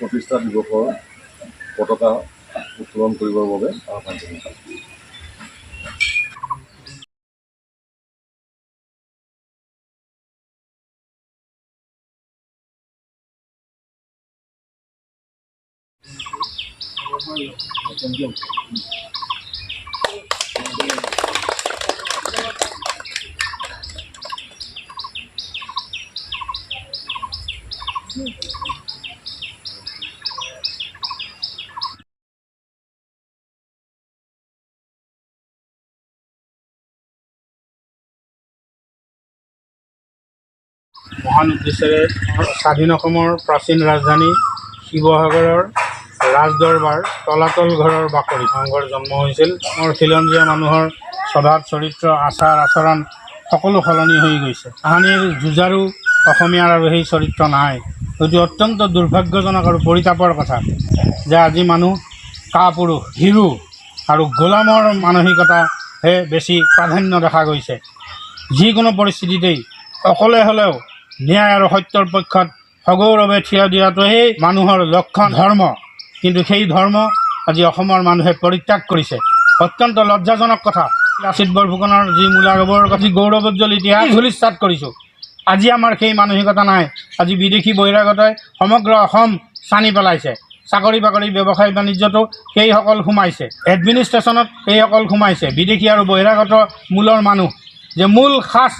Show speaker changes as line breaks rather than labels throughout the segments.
প্ৰতিষ্ঠা দিৱসৰ পতাকা উত্তোলন কৰিবৰ বাবে আহ্বান জনাইছোঁ।
মহান উদ্দেশ্যেৰে স্বাধীন অসমৰ প্ৰাচীন ৰাজধানী শিৱসাগৰৰ ৰাজদৰবাৰ তলাতল ঘৰৰ বাকৰি সংঘৰ জন্ম হৈছিল। মোৰ খিলঞ্জীয়া মানুহৰ স্বভাৱ চৰিত্ৰ আচাৰ আচৰণ সকলো সলনি হৈ গৈছে। তাহানিৰ যুঁজাৰু অসমীয়াৰ আৰু সেই চৰিত্ৰ নাই। এইটো অত্যন্ত দুৰ্ভাগ্যজনক আৰু পৰিতাপৰ কথা যে আজি মানুহ কাপুৰুষ, ভীৰু আৰু গোলামৰ মানসিকতাহে বেছি প্ৰাধান্য দেখা গৈছে। যিকোনো পৰিস্থিতিতেই অকলে হ'লেও ন্যায় আৰু সত্যৰ পক্ষত সগৌৰৱে থিয় দিয়াটোৱেই মানুহৰ লক্ষণ ধৰ্ম। কিন্তু সেই ধৰ্ম আজি অসমৰ মানুহে পৰিত্যাগ কৰিছে। অত্যন্ত লজ্জাজনক কথা। লাচিত বৰফুকনৰ যি মূলাগৱৰ অতি গৌৰৱোজ্জ্বল ইতিহাস ধূলিসাৎ কৰিছোঁ। আজি আমাৰ সেই মানসিকতা নাই। আজি বিদেশী বহিৰাগতই সমগ্ৰ অসম চানি পেলাইছে। চাকৰি বাকৰি ব্যৱসায় বাণিজ্যতো সেইসকল সোমাইছে, এডমিনিষ্ট্ৰেশ্যনত সেইসকল সোমাইছে। বিদেশী আৰু বহিৰাগত মূলৰ মানুহ যে মূল সাঁচ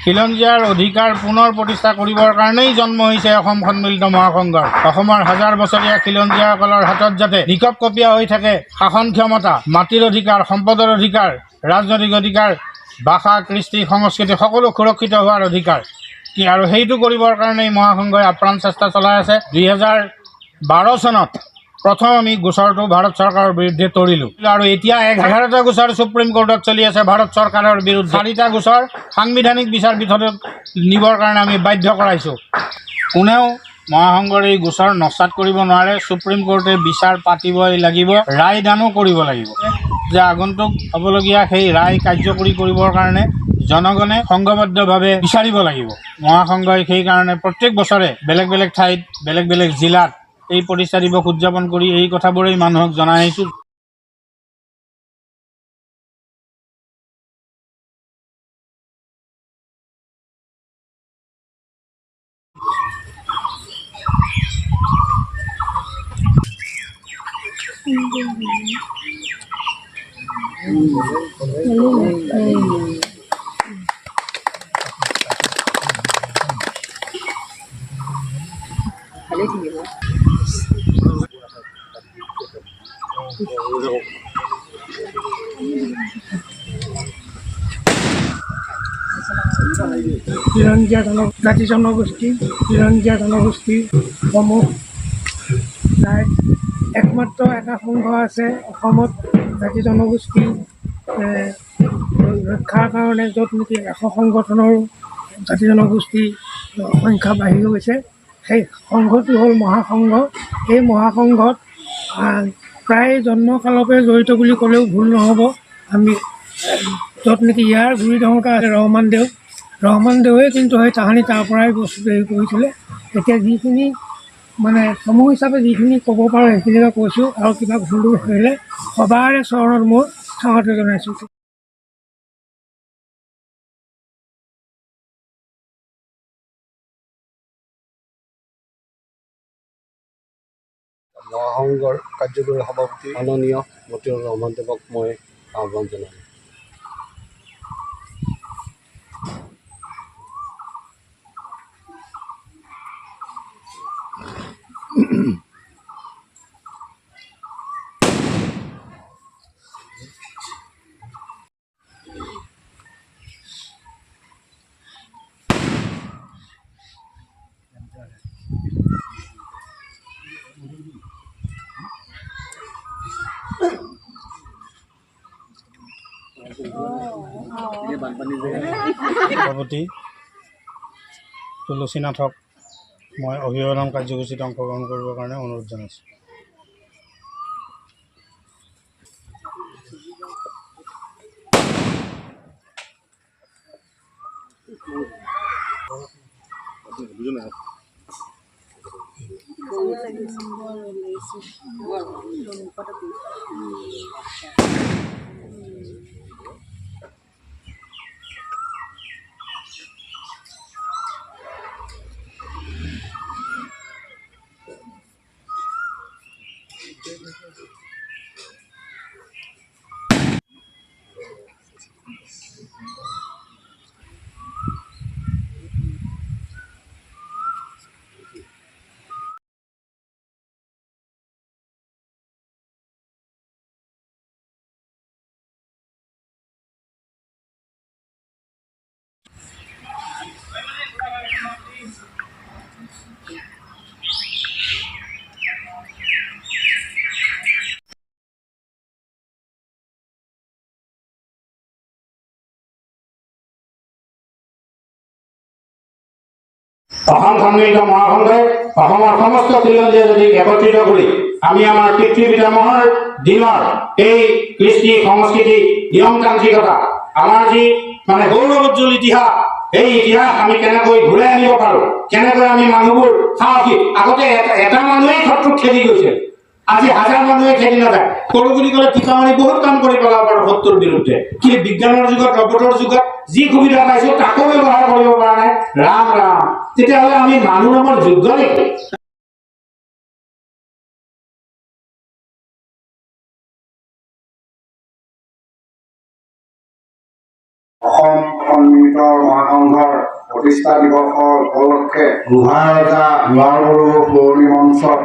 খিলঞ্জীয়াৰ অধিকাৰ পুনৰ প্ৰতিষ্ঠা কৰিবৰ কাৰণেই জন্ম হৈছে অসম সন্মিলিত মহাসংঘৰ। অসমৰ হাজাৰ বছৰীয়া খিলঞ্জীয়াসকলৰ হাতত যাতে নিকপকপীয়া হৈ থাকে শাসন ক্ষমতা, মাটিৰ অধিকাৰ, সম্পদৰ অধিকাৰ, ৰাজনৈতিক অধিকাৰ, ভাষা, কৃষ্টি, সংস্কৃতি সকলো সুৰক্ষিত হোৱাৰ অধিকাৰ কি আৰু সেইটো কৰিবৰ কাৰণেই মহাসংঘই আপ্ৰাণ চেষ্টা চলাই আছে। 2012 চনত প্ৰথম আমি গোচৰটো ভাৰত চৰকাৰৰ বিৰুদ্ধে তৰিলোঁ আৰু এতিয়া 11টা গোচৰ সুপ্ৰিম কোৰ্টত চলি আছে ভাৰত চৰকাৰৰ বিৰুদ্ধে। 4টা গোচৰ সাংবিধানিক বিচাৰপীঠত নিবৰ কাৰণে আমি বাধ্য কৰাইছোঁ। কোনেও মহাসংঘৰ এই গোচৰ নস্যাৎ কৰিব নোৱাৰে। সুপ্ৰিম কোৰ্টে বিচাৰ পাতিবই লাগিব, ৰায়দানো কৰিব লাগিব যে আগন্তুক হ'বলগীয়া সেই ৰায় কাৰ্যকৰী কৰিবৰ কাৰণে জনগণে সংঘবদ্ধভাৱে বিচাৰিব লাগিব। মহাসংঘই সেইকাৰণে প্ৰত্যেক বছৰে বেলেগ বেলেগ ঠাইত, বেলেগ বেলেগ জিলাত এই প্ৰতিষ্ঠা দিৱস উদযাপন কৰি এই কথাবোৰেই মানুহক জনাই আহিছোঁ।
খিলঞ্জীয়া জাতি জনগোষ্ঠী, খিলঞ্জীয়া জনগোষ্ঠী সমূহ প্ৰায় একমাত্ৰ এটা সংঘ আছে অসমত জাতি জনগোষ্ঠী ৰক্ষাৰ কাৰণে, য'ত নেকি 100 সংগঠনৰ জাতি জনগোষ্ঠী সংখ্যা বাঢ়ি গৈছে। সেই সংঘটো হ'ল মহাসংঘ। এই মহাসংঘত প্ৰায় জন্মকালৰ পৰাই জড়িত বুলি ক'লেও ভুল নহ'ব। আমি য'ত নেকি ইয়াৰ গুৰি ধৰোঁতা আছে ৰহমান দেও, ৰহমান দেৱে কিন্তু সেই তাহানি তাৰ পৰাই বস্তুটো হেৰি কৰিছিলে। এতিয়া যিখিনি মানে সমূহ হিচাপে যিখিনি ক'ব পাৰোঁ সেইখিনিকে কৈছোঁ আৰু কিবা ভুল হ'লে সবাৰে চৰণত মোৰ সেৱাটো জনাইছোঁ।
মহাসংঘৰ কাৰ্যকৰী সভাপতি মাননীয় মতিউৰ ৰহমান দেৱক মই আহ্বান জনালোঁ।
সভাপতি তুলসীনাথক মই অভিবাদন কাৰ্যসূচীত অংশগ্ৰহণ কৰিবৰ কাৰণে অনুৰোধ জনাইছোঁ। অসম সন্মিলিত মহাসংঘই অসমৰ সমস্ত খিলঞ্জীয়া জাতিক একত্ৰিত কৰি আমি আমাৰ পিতৃ পিতামহৰ দিনৰ এই কৃষ্টি সংস্কৃতি নিয়মতান্ত্ৰিকতা আমাৰ যি মানে গৌৰৱোজ্জ্বল ইতিহাস, এই ইতিহাস আমি কেনেকৈ ঘূৰাই আনিব পাৰোঁ, কেনেকৈ আমি মানুহবোৰ সাহসী। আগতে এটা মানুহেই শত্ৰুক খেদি গৈছিল, আজি হাজাৰ মানুহে খেদি নাযায়। কৰোঁ বুলি ক'লে টিকা মাৰি বহুত কাম কৰি পেলাব পাৰোঁ শত্ৰুৰ বিৰুদ্ধে। কিন্তু বিজ্ঞানৰ যুগত, ৰবটৰ যুগত যি সুবিধা পাইছোঁ তাকো ব্যৱহাৰ কৰিব পৰা নাই। ৰাম ৰাম, তেতিয়াহ'লে আমি মানুহ নামৰ যোগ্য নেকি?
অসম সন্মিলিত মহাসংঘৰ প্ৰতিষ্ঠা দিৱসৰ উপলক্ষে গোহাৰজা নোৱাৰবড়ো পুৰণি মঞ্চত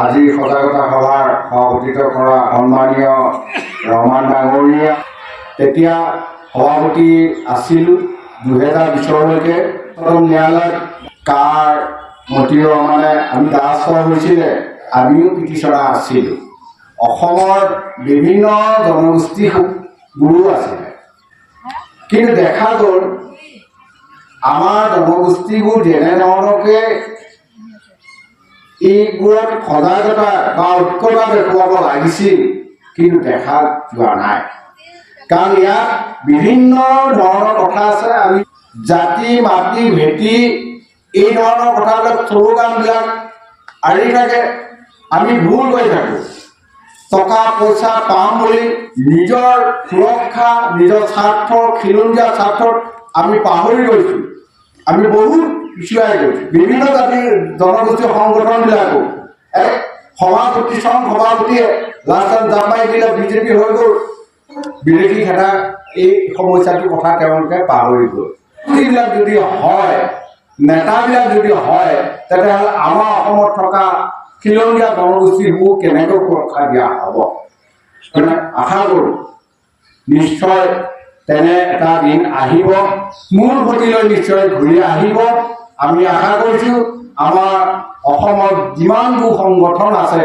আজি সজাগতা সভাৰ সভাপতিত্ব কৰা সন্মানীয় ৰহমান ডাঙৰীয়া, তেতিয়া সভাপতি আছিল 2020লৈকে। উচ্চতম ন্যায়ালয়ত কাৰ মতিউৰ ৰহমানে আমি দ্বাৰস্থ হৈছিলে, আমিও পিটিচনা আছিলোঁ। অসমৰ বিভিন্ন জনগোষ্ঠীবোৰো আছিলে, কিন্তু দেখা গ'ল আমাৰ জনগোষ্ঠীবোৰ যেনেধৰণকে এইবোৰত সজাগতা বা ঐক্যতা দেখুৱাব লাগিছিল, কিন্তু দেখা যোৱা নাই। কাৰণ ইয়াত বিভিন্ন ধৰণৰ কথা আছে। আমি জাতি মাটি ভেটি এই ধৰণৰ কথাবিলাক শ্লোগানবিলাক আঁৰি থাকে, আমি ভুল কৰি থাকোঁ। টকা পইচা পাম বুলি নিজৰ সুৰক্ষা, নিজৰ স্বাৰ্থ, খিলঞ্জীয়া স্বাৰ্থত আমি পাহৰি গৈছোঁ, আমি বহুত পিছুৱাই গৈছোঁ। বিভিন্ন জাতিৰ জনগোষ্ঠীয় সংগঠনবিলাকো এক সভাপতি সভাপতিয়ে লাষ্টত জাপ মাৰি দিলে, বিজেপি হৈ গ'ল, বিদেশী খেদা এই সমস্যাটোৰ কথা তেওঁলোকে পাহৰি গ'ল। এইবিলাক যদি হয়, নেতাবিলাক যদি হয়, তেতিয়াহ'লে আমাৰ অসমত থকা খিলঞ্জীয়া জনগোষ্ঠীসমূহ কেনেকৈ সুৰক্ষা দিয়া হ'ব? আশা কৰোঁ নিশ্চয় তেনে এটা দিন আহিব, মূল গতিলৈ নিশ্চয় ঘূৰি আহিব। আমি আশা কৰিছোঁ আমাৰ অসমত যিমানবোৰ সংগঠন আছে,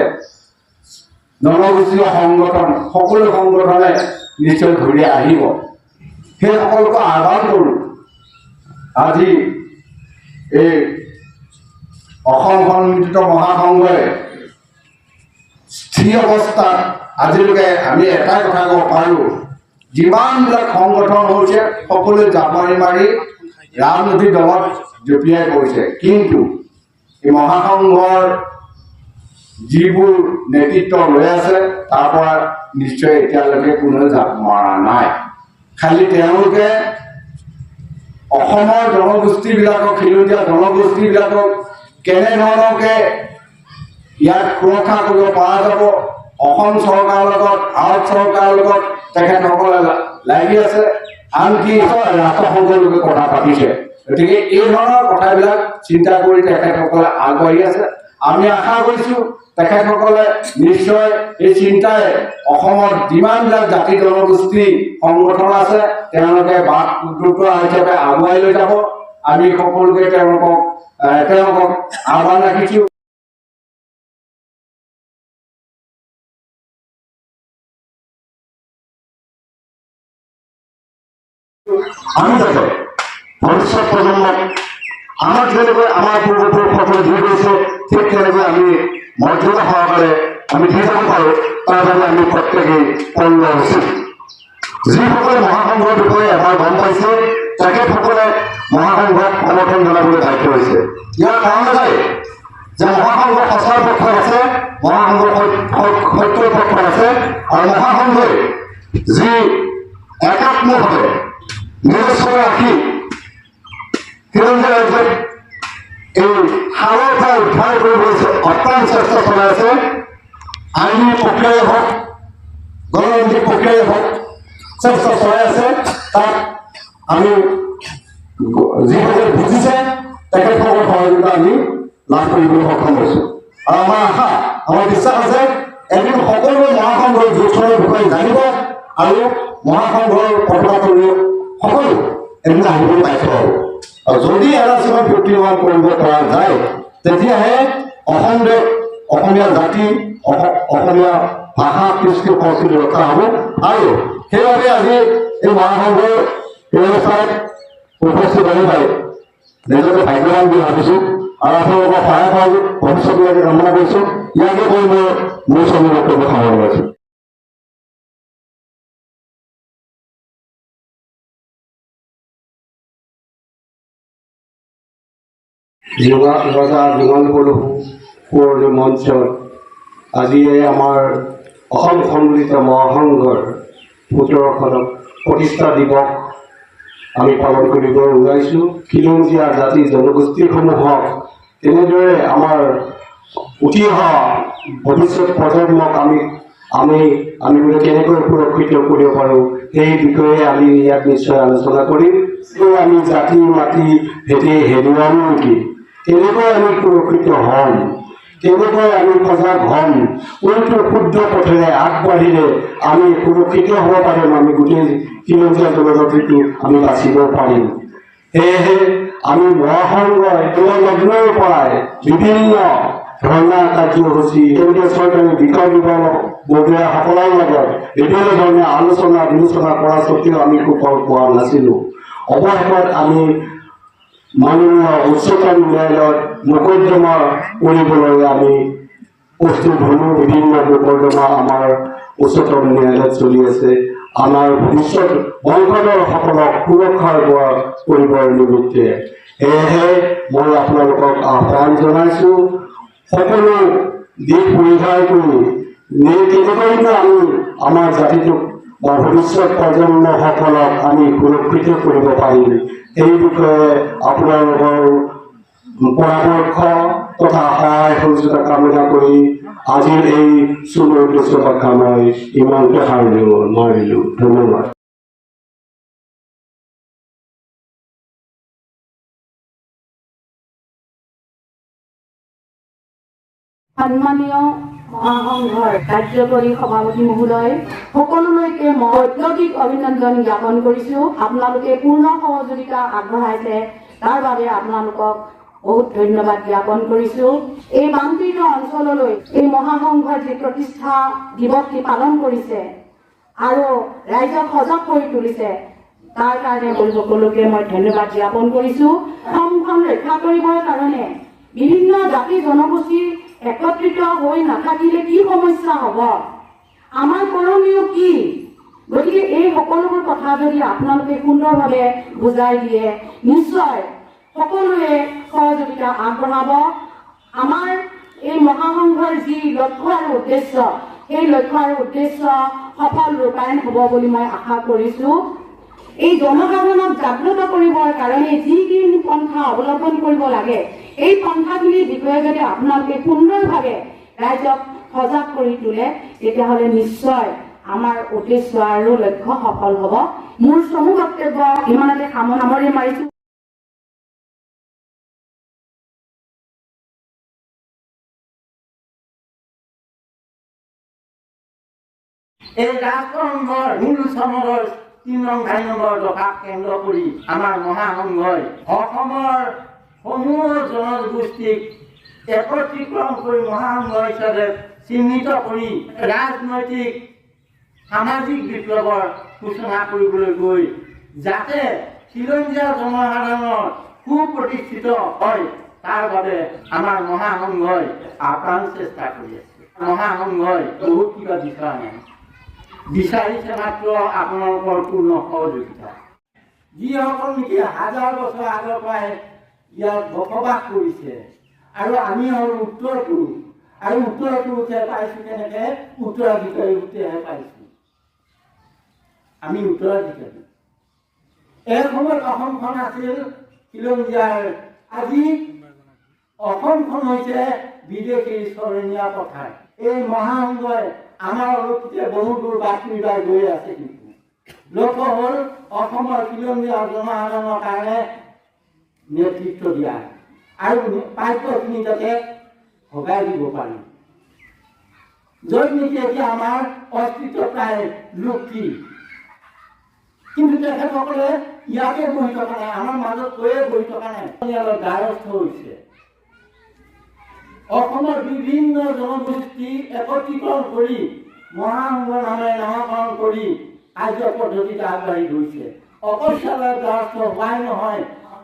জনগোষ্ঠীয় সংগঠন, সকলো সংগঠনে নিশ্চয় ঘূৰি আহিব। সেই সকলোকে আহ্বান কৰোঁ, আজি এই অসম সন্মিলিত মহাসংঘই স্থিৰ অৱস্থাত আজিলৈকে আমি এটাই কথা ক'ব পাৰোঁ, যিমানবিলাক সংগঠন হৈছে সকলোৱে জাপ মাৰি মাৰি ৰাজনৈতিক দলত জঁপিয়াই পৰিছে, কিন্তু এই মহাসংঘৰ যিবোৰ নেতৃত্ব লৈ আছে তাৰ পৰা নিশ্চয় এতিয়ালৈকে কোনেও জাপ মৰা নাই। খালি তেওঁলোকে অসমৰ জনগোষ্ঠীবিলাকক, খিলঞ্জীয়া জনগোষ্ঠীবিলাকক কেনেধৰণকে ইয়াত সুৰক্ষা কৰিব পৰা যাব, অসম চৰকাৰৰ লগত, ভাৰত চৰকাৰৰ লগত তেখেতসকলে লাগি আছে, আনকি ৰাষ্ট্ৰসংঘৰ লোকে কথা পাতিছে। গতিকে এই ধৰণৰ কথাবিলাক চিন্তা কৰি তেখেতসকলে আগবাঢ়ি আছে। আমি আশা কৰিছোঁ তেখেতসকলে নিশ্চয় এই চিন্তাৰে অসমত যিমানবিলাক জাতি জনগোষ্ঠী সংগঠন আছে তেওঁলোকে বাট দুটা হিচাপে আগুৱাই লৈ যাব। আমি সকলোকে তেওঁলোকক আহ্বান ৰাখিছোঁ।
আমি যাতে ভৱিষ্যত প্ৰজন্মক আমাক যেনেকৈ আমাৰ পূৰ্বপুৰুষসকলে দি গৈছে, ঠিক তেনেকৈ আমি মৰ্যাদা সহকাৰে আমি দি যাব পাৰোঁ, তাৰ বাবে আমি প্ৰত্যেকেই পণ লোৱা উচিত। যিসকলে মহাসংঘৰ বিষয়ে এবাৰ গম পাইছে, তেখেতসকলে মহাসংঘক সমৰ্থন জনাবলৈ বাধ্য হৈছে। ইয়াৰ কাৰণ এটাই, যে মহাসংঘ সঁচাৰ পক্ষত আছে, মহাসংঘ সত্যৰ পক্ষত আছে আৰু মহাসংঘই যি একাত্মভাৱে নিজস্ব ৰাখি খিলঞ্জীয়া ৰাজ্যত এই হালৰ পৰা উদ্ধাৰ কৰিবলৈ অপ্ৰাণ চেষ্টা চলাই আছে, আইনী প্ৰক্ৰিয়াই হওক, গণতান্ত্ৰিক প্ৰক্ৰিয়াই হওক, চেষ্টা চলাই আছে। তাত আমি যিসকলে বুজিছে তেখেতসকলৰ সহযোগিতা আমি লাভ কৰিবলৈ সক্ষম হৈছোঁ আৰু আমাৰ আশা, আমাৰ বিশ্বাস আছে, এদিন সকলোৱে মহাসংঘৰ যুঁজখনৰ বিষয়ে জানিব আৰু মহাসংঘৰ পতাকা সকলো এদিন আহিবলৈ বাধ্য হ'ব। আৰু যদি এন আৰ চি 51 কৰিব পৰা যায়, তেতিয়াহে অসম দেশ, অসমীয়া জাতি, অসমীয়া ভাষা, কৃষ্টি সংস্কৃতি ৰক্ষা হ'ব। আৰু সেইবাবে আজি এই মহাসংঘৰ এই অনুষ্ঠানত উপস্থিত হৈ পাই নিজকে ভাগ্যৱান বুলি ভাবিছোঁ আৰু আপোনালোকৰ সহায় সহযোগ ভৱিষ্যতলৈকে কামনা কৰিছোঁ। ইয়াকে কৈ মই মোৰ চমু বক্তব্য সামৰণি মাৰিছোঁ।
ৰজা জোঙাল পলহু সোঁৱৰণী মঞ্চত আজি এই আমাৰ অসম সন্মিলিত মহাসংঘৰ 17 শতক প্ৰতিষ্ঠা দিৱস আমি পালন কৰিব ওলাইছোঁ। খিলঞ্জীয়া জাতি জনগোষ্ঠীসমূহক তেনেদৰে আমাৰ উঠি অহা ভৱিষ্যত প্ৰজন্মক আমি বোলে কেনেকৈ সুৰক্ষিত কৰিব পাৰোঁ, সেই বিষয়ে আমি ইয়াত নিশ্চয় আলোচনা কৰিম। আমি জাতি মাটি ভেটি হেৰুৱাম নেকি, কেনেকৈ আমি সুৰক্ষিত হ'ম, কেনেকৈ আমি সজাগ হ'ম, কোনটো শুদ্ধ পথেৰে আগবাঢ়িলে আমি সুৰক্ষিত হ'ব পাৰিম, আমি গোটেই খিলঞ্জীয়া জনজাতিটো আমি বাচিব পাৰিম। সেয়েহে আমি মহাসংঘই লগ্নৰ পৰাই বিভিন্ন ধৰ্ণা কাৰ্যসূচী, কেন্দ্ৰীয় চৰকাৰী বিষয় ববীয়াসকলৰ লগত বিভিন্ন ধৰণে আলোচনা বিলোচনা কৰা স্বত্তেও আমি সুফল পোৱা নাছিলোঁ। অৱশেষত আমি মাননীয় উচ্চতম ন্যায়ালয়ত মোকৰ্দমা কৰিবলৈ আমি প্ৰস্তুত হ'লোঁ। বিভিন্ন মোকৰ্দমা আমাৰ উচ্চতম ন্যায়ালয়ত চলি আছে, আমাৰ ভৱিষ্যত বংশধৰসকলক সুৰক্ষাৰ কৰিবৰ নিমিত্তে। সেয়েহে মই আপোনালোকক আহ্বান জনাইছোঁ, সকলো দিশ পৰিহাৰ কৰি কেনেকৈনো আমি আমাৰ জাতিটোক বা ভৱিষ্যত প্ৰজন্মসকলক আমি সুৰক্ষিত কৰিব পাৰিম, সেই বিষয়ে আপোনালোকৰ পৰামৰ্শ তথা সহায় সহযোগিতা কামনা কৰি আজিৰ এই চমু উদ্দেশ্য ব্যাখ্যা মই ইমানতে সামৰিব নোৱাৰিলোঁ। ধন্যবাদ।
সন্মানীয় মহাসংঘৰ কাৰ্যকৰী সভাপতি মহোদয়, সকলোলৈকে মই ঔদ্যোগিক অভিনন্দন জ্ঞাপন কৰিছো। আপোনালোকে পূৰ্ণ সহযোগিতা আগবঢ়াইছে, তাৰ বাবে আপোনালোকক বহুত ধন্যবাদ জ্ঞাপন কৰিছো। এই বানপীড়িত অঞ্চললৈ এই মহাসংঘৰ যি প্ৰতিষ্ঠা দিৱসটি পালন কৰিছে আৰু ৰাইজক সজাগ কৰি তুলিছে, তাৰ কাৰণে সকলোকে মই ধন্যবাদ জ্ঞাপন কৰিছো। অসমখন ৰক্ষা কৰিবৰ কাৰণে বিভিন্ন জাতি জনগোষ্ঠী একত্ৰিত হৈ নাথাকিলে কি সমস্যা হ'ব, আমাৰ কৰণীয় কি, গতিকে এই সকলোবোৰ কথা যদি আপোনালোকে সুন্দৰভাৱে বুজাই দিয়ে, নিশ্চয় সকলোৱে সহযোগিতা আগবঢ়াব। আমাৰ এই মহাসংঘৰ যি লক্ষ্য আৰু উদ্দেশ্য, সেই লক্ষ্য আৰু উদ্দেশ্য সফল ৰূপায়ণ হ'ব বুলি মই আশা কৰিছো। এই জনসাধাৰণক জাগ্ৰত কৰিবৰ কাৰণে যিখিনি পন্থা অৱলম্বন কৰিব লাগে, এই পন্থাখিনিৰ বিষয়ে যদি আপোনালোকে সুন্দৰভাৱে ৰাইজক সজাগ কৰি তোলে, তেতিয়াহ'লে নিশ্চয় আমাৰ উদ্দেশ্য আৰু লক্ষ্য সফল হ'ব। মোৰ চমু বক্তব্য ইমানতে সামৰণি মাৰিছো।
এই ৰাষ্ট্ৰসংঘৰ মূল চনদৰ 3 নং 4 নম্বৰ দফাক কেন্দ্ৰ কৰি আমাৰ মহাসংঘই অসমৰ সমূহ জনগোষ্ঠীক একত্ৰীকৰণ কৰি মহাসংঘ হিচাপে চিহ্নিত কৰি ৰাজনৈতিক সামাজিক বিপ্লৱৰ সূচনা কৰিবলৈ গৈ যাতে খিলঞ্জীয়া জনসাধাৰণৰ সুপ্ৰতিষ্ঠিত হয়, তাৰ বাবে আমাৰ মহাসংঘই আপ্ৰাণ চেষ্টা কৰি আছে। মহাসংঘই বহুত কিবা বিচৰা নাই, বিচাৰিছে মাত্ৰ আপোনালোকৰ পূৰ্ণ সহযোগিতা। যিসকল নেকি হাজাৰ বছৰ আগৰ পৰাই ইয়াত বসবাস কৰিছে আৰু আমি হ'ল উত্তৰ পুৰুষ। আৰু উত্তৰ পুৰুষে পাইছোঁ কেনেকৈ? উত্তৰাধিকাৰী সূত্ৰেহে পাইছোঁ। আমি উত্তৰাধিকাৰী। এই সময়ত অসমখন আছিল খিলঞ্জীয়াৰ, আজি অসমখন হৈছে বিদেশীৰ চৰণীয়া পথাৰ। এই মহাসংঘই আমাৰ অলপতে বহু দূৰ বাট নিবাই গৈ আছে, কিন্তু লক্ষ্য হ'ল অসমৰ খিলঞ্জীয়া জনসাধাৰণৰ কাৰণে নেতৃত্ব দিয়া আৰু প্ৰাপ্যখিনি যাতে ভগাই দিব পাৰি, য'ত নেকি এতিয়া আমাৰ অস্তিত্ব প্ৰায় লুপ্তি। কিন্তু তেখেতসকলে ইয়াতে বহি থকা নাই, আমাৰ মাজত কৈয়ে বহি থকা নাই, দ্বাৰস্থ হৈছে। অসমৰ বিভিন্ন জনগোষ্ঠী একত্ৰীকৰণ কৰি মহাসংঘ নামে নামাকৰণ কৰি কাৰ্য পদ্ধতিত আগবাঢ়ি গৈছে। অকল দ্বাৰস্থ হোৱাই নহয়,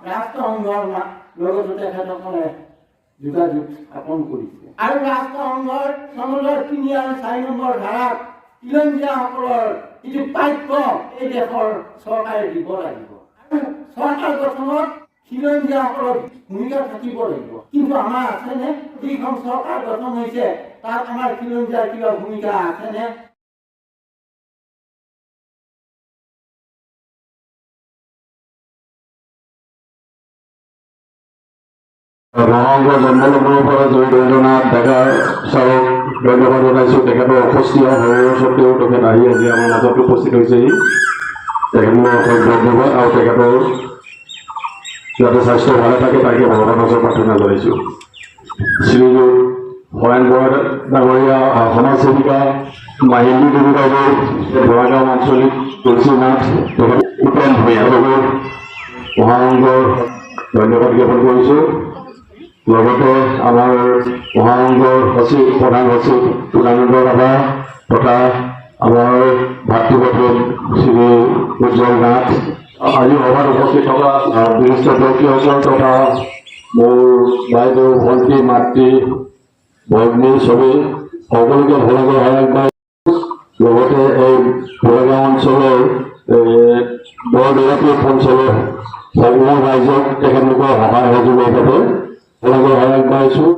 ৰাষ্ট্ৰসংঘৰ লগতো তেখেতসকলে যোগাযোগ স্থাপন কৰিছে। আৰু ৰাষ্ট্ৰসংঘৰ চনদৰ 3 আৰু 4 নম্বৰ ধাৰাত খিলঞ্জীয়াসকলৰ যিটো প্ৰাপ্য এই দেশৰ চৰকাৰে দিব লাগিব, আৰু চৰকাৰ গঠনত খিলঞ্জীয়াসকলৰ ভূমিকা থাকিব লাগিব। কিন্তু আমাৰ আছেনে? যিখন চৰকাৰ গঠন হৈছে তাত আমাৰ খিলঞ্জীয়াৰ কিবা ভূমিকা আছেনে?
মহাসংঘৰ জন্মলগ্নৰ পৰা জয়নাথ ডেকা ছাৰক ধন্যবাদ জনাইছোঁ। তেখেতৰ অসুস্থ শৰীৰৰ সত্ত্বেও তেখেত আহি আজি আমাৰ মাজত উপস্থিত হৈছেহি। তেখেতলৈ অশেষ ধন্যবাদ আৰু তেখেতৰ যাতে স্বাস্থ্য ভালে থাকে তাকে ভগৱানৰ ওচৰত প্ৰাৰ্থনা জনাইছোঁ। শ্ৰীযুত হৰেণ বৰা ডাঙৰীয়া, সমাজসেৱিকা মাহিলী দেৱী বাইদেউ, বৰাগাঁও আঞ্চলিক তুলসী নাথ, তেখেত উপেন ভূঞা মহাসংঘৰ ধন্যবাদ জ্ঞাপন কৰিছোঁ। লগতে আমাৰ মহাসংঘৰ সচিব, প্ৰধান সচিব পূৰ্ণানন্দ ৰাভা তথা আমাৰ ভাতৃপথত শ্ৰী উজ্জ্বল নাথ, আজি সভাত উপস্থিত থকা বিশিষ্ট ব্যক্তিসকল তথা মোৰ বাইদেউ, ভণ্টি, মাতৃ, ভগ্নী চবেই সকলোকে ভোলাগাঁও সেৱা, লগতে এই ভোলাগাঁও অঞ্চলৰ বৰদৰাপীঠ অঞ্চলৰ সমূহ ৰাইজক তেখেতলোকৰ সহায় সহযোগৰ বাবে ভোলাগাঁও সেৱা আগবঢ়াইছোঁ।